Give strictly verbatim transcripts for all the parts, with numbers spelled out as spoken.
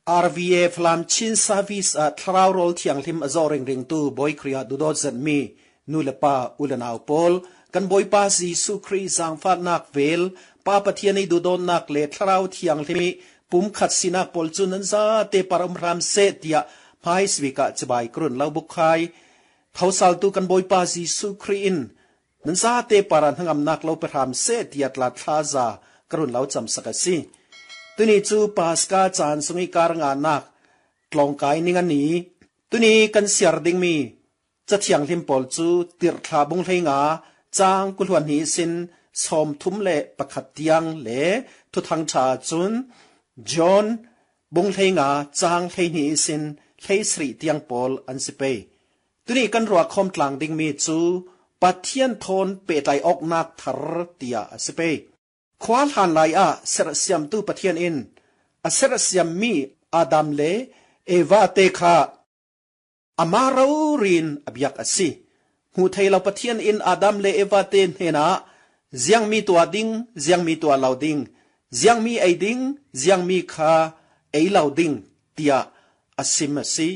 R V F Lam Chin Service ah Thlarau Rawl Thianghlim a zawh ringringtu Bawi Khrih ah duhdawt zetmi nu le pa, u le nau pawl, kan Bawipa Jesuh Khrih zangfahnak vel, Pa Pathian i duhdawtnak le Thlarau Thianghlim i pumkhat sinak pawl cu nan zate par um hram seh, tiah hmaisabik ah cibai ka run lo buk khai. Tho saltu kan Bawipa Jesuh Khrih in nan zate par ah hnangamnak lo pe hram seh, tiah tla thlaza ka run lo camsak a si. Tuni cu Paska caan sung i kar nganak tlawngkai ning a ni. Tuni kan siar dingmi Cathianghlim pawl cu Tirhthlah bung hleinga cang kul hluan hnih sin sawmthum le pakhat tiang le Thuthang ṭha cun John bung hleinga cang hleihnih sin hleisarih tiang pawl an si pei. Tuni kan ruahkhawm tlang dingmi cu Pathian thawn pehtlai awknak thar tiah a si pei. Khua hlan lai ah serhsiamtu Pathian in a serhsiammi Adam le Eva te kha amah rori in a biak a si. Hmuh theih lo Pathian in Adam le Eva te hnenah ziangmi tuah ding, ziangmi tuah lo ding, ziangmi ei ding, ziangmi kha ei lo ding, tiah a sim a si.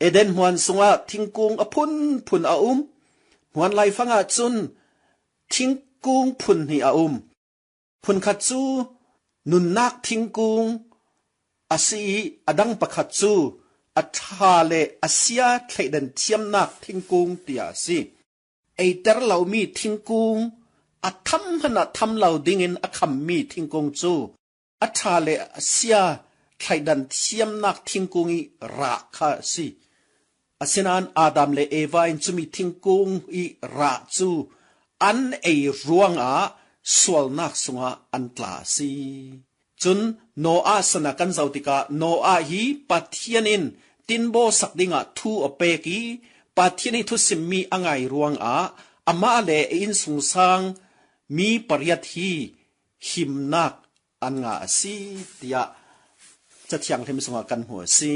Eden hmuan sungah thingkung a phunphun a um. Hmuan laifang ah cun thingkung phun hnih a um. Phunkhat cu nunnak thingkung a si i a dang pakhat cu a ṭha le a sia thleidan thiamnak thingkung tiah a si. Eiter lomi thingkung, a tham hmanh ah tham lo dingin a khammi thingkung cu a ṭha le a sia thleidan thiamnak thingkung i rah kha a si. Asinain Adam le Eva in cumi thingkung i rah cu an ei ruangah sualnak sungah an tla a si. Cun Noah san a kan zoh tikah Noah hi Pathian in tinbaw sak dingah thu a pek i Pathian i thusimmi a ngai ruangah amah le a innsungsang mi pariat hi himnak an ngah a si, tiah Cathianghlim sungah kan hmu a si.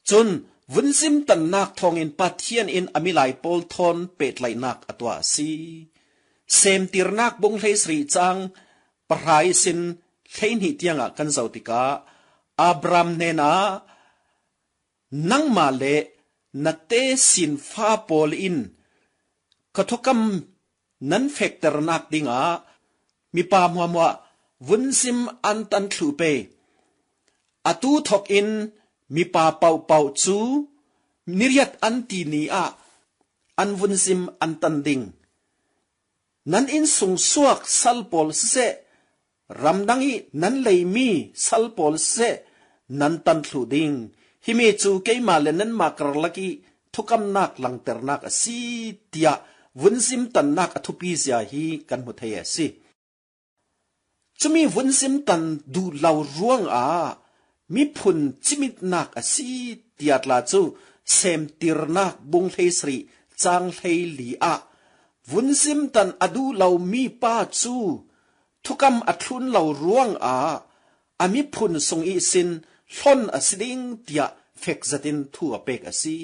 Cun vunzim tannak thawngin Pathian in a milai pawl thawn pehtlaihnak a tuah a si. Semtirnak bung hleisarih cang pahra ihsin hleihnih tiangah kan zoh tikah Abraham hnenah, nangmah le na tesinfa pawl in ka thukam nan fekternak dingah mipa hmuahhmuah vunzim an tan thluh pei. Atu thawk in mipa paohpaoh cu niriat an ti ni ah an vunzim an tan ding. Nan innsungsuak sal pawl siseh, ramdang i nan leimi sal pawl siseh, nan tan thluh ding. Himi cu keimah le nanmah karlak i thukamnak langternak a si, tiah vunzim tannak a thupi zia hi kan hmu thei a si. Cumi vunzim tan duh lo ruangah miphun cimitnak a si, tiah tla cu Semtirnak bung hleisarih cang hleili ah vunzim tan a duh lomi pa cu thukam a thlun lo ruangah a miphun sung ihsin hlon a si ding, tiah fek zetin thu a pek a si.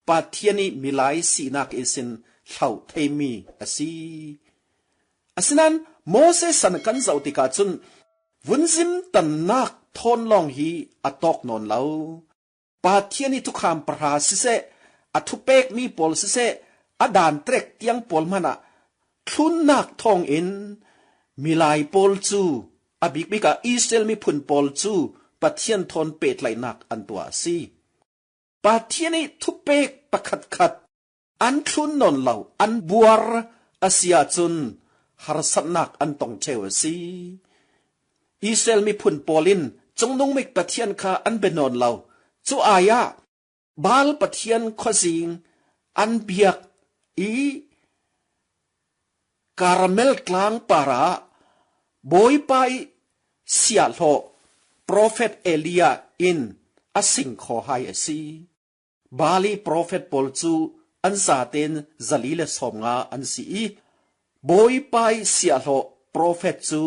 Pathian i milai sinak ihsin hloh theimi a si. Asinain Moses san kan zoh tikah cun vunzim tannak thawn lawng hi a tawk nawn lo. Pathian i thukham pahra siseh, a thupekmi pawl siseh, a dantrek tiang pawl hmanah thlunnak thawngin milai pawl cu, a bikbik ah Israel miphun pawl cu Pathian thawn pehtlaihnak an tuah a si. Pathian i thupek pakhatkhat an thlun nawn lo, an buar a si ahcun harsatnak an tong ṭheu a si. Israel miphun pawl in Cungnung Mik Pathian kha an bia nawn lo. Cu ai ah Baal Pathian khuazing an biak i Karmel tlang parah Bawipa i siahhlawh profet Elijah in a sing khaw hai a si. Baal i profet pawl cu an zaten zali le sawmnga an si i Bawipa i siahhlawh profet cu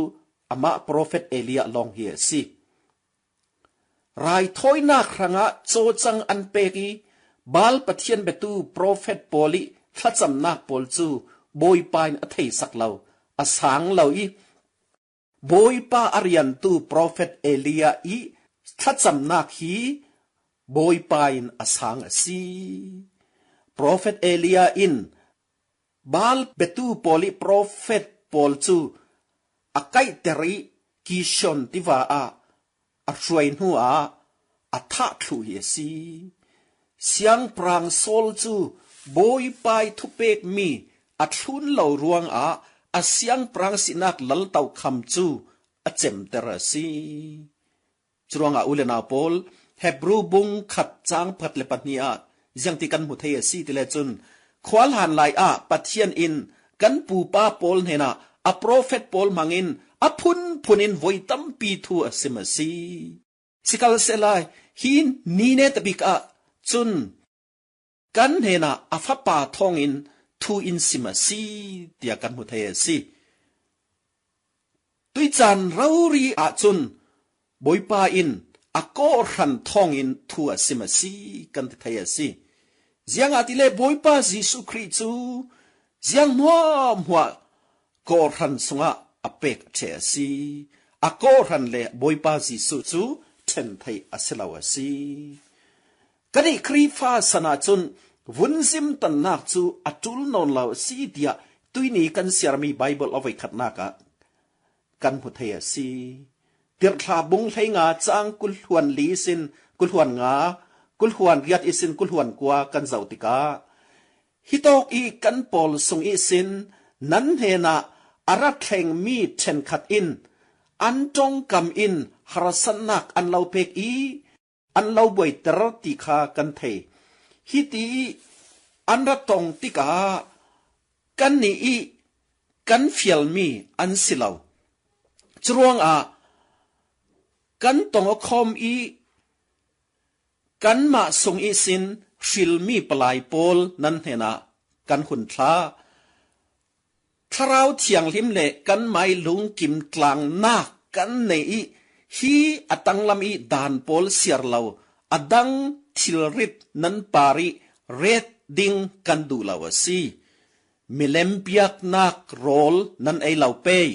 amah profet Elijah lawng hi a si. Raithawinak hrangah cawcang an pek i Baal Pathian biatu profet pawl i thlacamnak pawl cu Bawipa in a theisak lo, a sang lo i Bawipa a riantu profet Elijah i thlacamnak hi Bawipa in a sang a si. Profet Elia in Baal biatu pawl ih profet pawl cu a kaihter ih Kishon tiva ah a hruai hnuah a thah thluh hi a si. Siangpahrang Saul cu Bawipa ih thupekmi a thlun lo ruangah a siangpahrang sinak laltokham cu a cemter a si. Curuangah u le nau pawl, Hebru bung khat cang pakhat le pahnih ah ziangti kan hmu thei a si ti le cun, khuahlan lai ah Pathian in kan pupa pawl hnenah a profet pawl hmangin a phunphun in voi tampi thu a sim a si. Sikhalsehla hi ni netabik ah cun kan hnenah a fapa thawngin thu in sim a si, tiah kan hmu thei a si. Tuicaan rori ahcun Bawipa in a kawhhran thawngin thu a sim a si, kan ti thei a si. Ziangahtile Bawipa Jesuh Khrih cu ziang hmuahhmuah kawhhran sungah a pek a ṭheh a si. A kawhhran le Bawipa Jesuh cu ṭhen theih a si lo a si. Kan ih Khrihfa san ahcun vunzim tannak cu a ṭul nawn lo a si, tiah tuihni kan siarmi Baibal a voikhatnak ah kan hmu thei a si. Tirhthlah bung hleinga cang kulhluan li ihsin kulhluan nga, kulhluan riat ihsin kulhluan kua kan zoh tikah, hitawk ih kan pawl sung ihsin nan hnenah a ra thlengmi ṭhenkhat in an ṭongkam in harsatnak an lo pek ih an lo buaiter ti kha kan thei. Hiti ih an ra tong tikah kannih ih kan fialmi an si lo. Curuangah kan tong a khawm ih kanmah sung ihsin hrilmi palai pawl nan hnenah kan hun thlah. Thlarau Thianghlim le kanmah ih lungkim tlangnak kan nei ih hi a tanglam ih daan pawl siar lo a dang thilrit nan par ih ret ding kan duh lo a si. Milem piaknak rawl nan ei lo pei,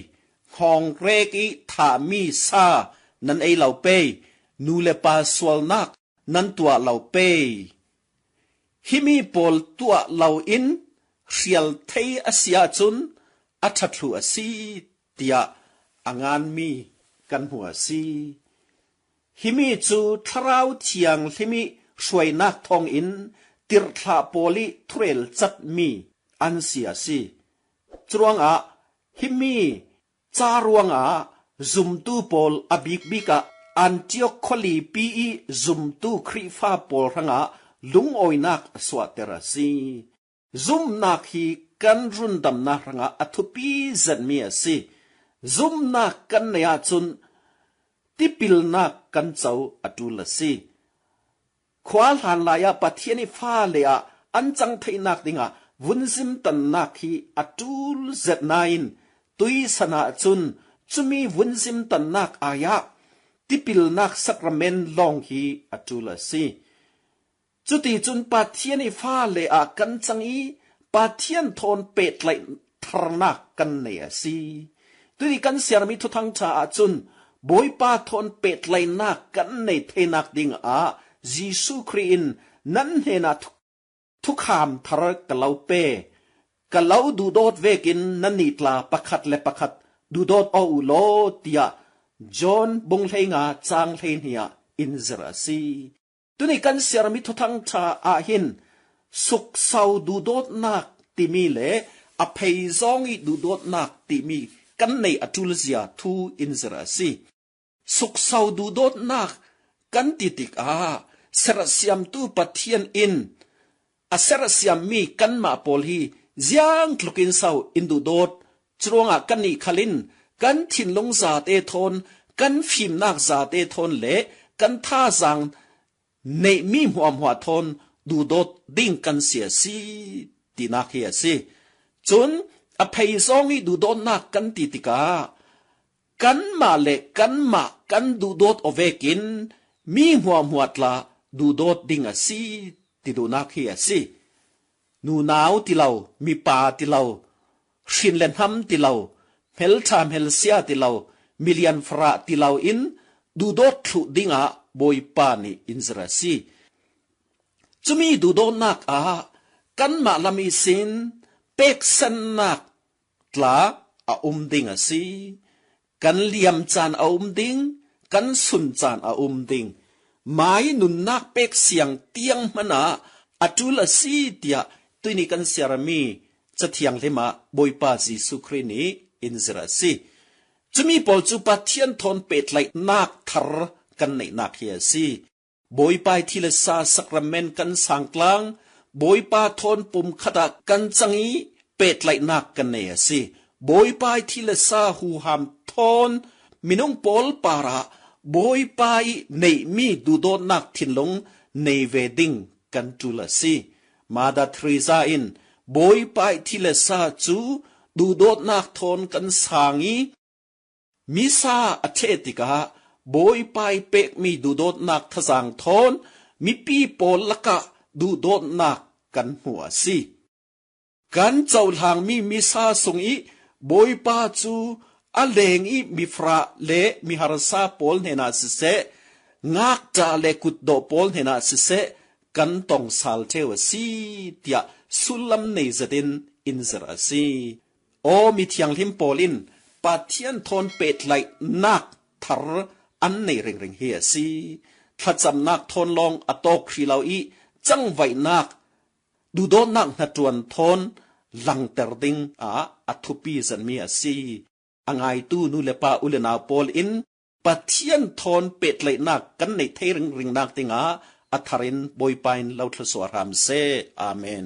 hngawng rek ih thahmi sa nan ei lo pei, nu le pa sualnak nan tuah lo pei. Himi pawl tuah loin hrial thei a si ahcun a ṭha thluh a si, tiah a nganmi kan hmu a si. Himi cu Thlarau Thianghlim ih hruainak thawngin tirhthlah pawl ih thurel catmi an si a si. Curuangah himi ca ruangah zumtu pawl a bikbik ah Antiok khualipi ih zumtu Khrihfa pawl hrangah lungawinak a suahter a si. Zumnak hi kan rundamnak hrangah a thupi zetmi a si. Zumnak kan nei ahcun tipilnak kan co a ṭul a si. Khua hlan lai ah Pathian ih fale ah an cang theihnak dingah vunzim tannak hi a ṭul zet nain tuisan ahcun cumi vunzim tannak ai ah tipilnak sakrament lawng hi a ṭul a si. Cuticun Pathian ih fale ah kan cang ih Pathian thawn pehtlaih tharnak kan nei a si. Tuni kan siarmi Thuthang ṭha ahcun Bawipa thawn pehtlaihnak kan nei theinak dingah Jesuh Khrih in nan hnenah thu-, thukham thar ka lo pe, ka lo duhdawt vekin nannih tla pakhat le pakhat duhdawt aw uh law, tiah John bung hleinga cang hleihnih ah in zirh a si. Tuni kan siarmi Thuthang ṭha ah hin sukso duhdawtnak timi le a pheizawng ih duhdawtnak timi kan nei a ṭulzia thu in zirh a si. Sukso duhdawtnak kan ti tikah serhsiamtu Pathian in a serhsiammi kanmah pawl hi ziangtlukin so in duhdawt? Curuangah kannih khal in kan thinlung zate thawn, kan fimnak zate thawn le kan thazaang neihmi hmuahhmuah thawn duhdawt ding kan si a si, tinak hi a si. Cun a pheizawng ih duhdawtnak kan ti tikah kanmah le kanmah kan duhdawt aw vekin mi hmuahhmuah tla duhdawt ding a si, ti duhnak hi a si. Nunau ti lo, mipa ti lo, hrin le hnam ti lo, hmelṭha hmelsia ti lo, milian farah ti lo in duhdawt thluh dingah Bawipa nih in zir a si. Cumi duhdawtnak ah kanmah lam ihsin peksannak tla a um ding a si. Kan liam caan a um ding, kan sun caan a um ding. Mai nunnak pek siang tiang hmanah a ṭul a si tiah tuini kan siarmi Cathianghlim ah Bawipa Jesuh Khrih nih in zir a si. Cumi pawl cu Pathian thawn pehtlaihnak thar kan neihnak hi a si. Bawipa ih thi le sa sakrament kan sang tlang, Bawipa thawn pumkhat ah kan cang ih pehtlaihnak kan nei a si. Bawipa ih thi le sa huham thawn minung pawl parah Bawipa ih neihmi duhdawtnak thinlung nei ve ding kan ṭul a si. Mother Teresa in Bawipa ih thi le sa cu duhdawtnak thawn kan sang ih, misa a ṭheh tikah Bawipa ih pekmi duhdawtnak thazang thawn mipi pawl lakah duhdawtnak kan hmuh a si. Kan cohlangmi misa sungih Bawipa cu a leng ih mifarah le miharsa pawl hnenah siseh, ngakṭah le kutdawh pawl hnenah siseh, kan tong sal ṭheu a si, tiah sullam nei zetin in zir a si. Aw mithianghlim pawl in Pathian thawn pehtlaihnak thar an neih ringring hi a si. Thlacamnak thawn lawng a tawk hrih lo ih cangvaihnak, duhdawtnak hnaṭuan thawn langter ding ah a thupi zetmi a si. A ngaitu nu le pa u le nau pawl in Pathian thawn pehtlaihnak kan neih thei ringringnak dingah a thar in Bawipa in lo thluasuah hram seh. Amen.